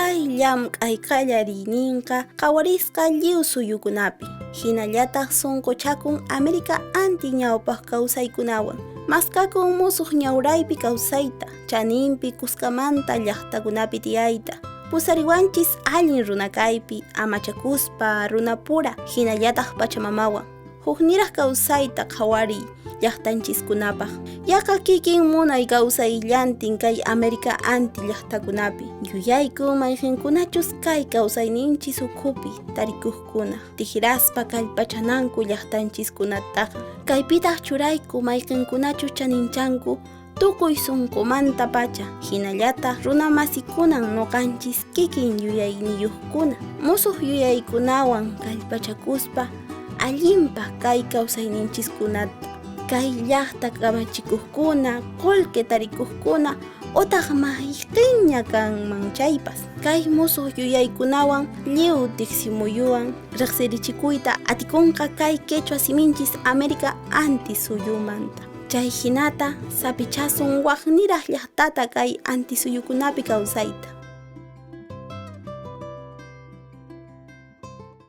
Kay llamk'ay qallariyninqa qawarisqa lliw suyukunapi, hinallataq sunquchakun América anti ñawpaq kawsaykunawan. Maskakun musuq ñawraypi kawsayta, chaninpi kuskamanta llaqtakunapi tiyayta. Pusariwanchis allin runakaypi, amachakuspa, runapura, hinallataq pachamamawan. Hukniraq kawsayta qhawariy llaqtanchiskunapaq. Yaqa kikin munay kawsayllantin kay América anti llaqtakunapi. Yuyaykun mayqinkunachus kay kawsayninchis ukhupi tarikuqkuna, tijraspa kallpachananku llaqtanchiskunataqa. Kaypitaq churayku mayqinkunachus chaninchanku tukuy sunqumanta pacha, hinallataq runamasikunan nuqanchis kikin yuyayniyuqkuna, musuq yuyaykunawan kallpachakuspa allinpaq kay kawsayninchiskunata. Kay llaqta kamachikuqkuna, qullqi tarikuqkuna utaq mayqinña kanman chaypas, kay musuq yuyaykunawan lliw tiqsimuyuwan riqsirichikuyta atikunqa kay quechua siminchis América anti suyumanta. Chay hinata sapichasun waqniraq llaqtata kay antisuyukunapi kawsayta.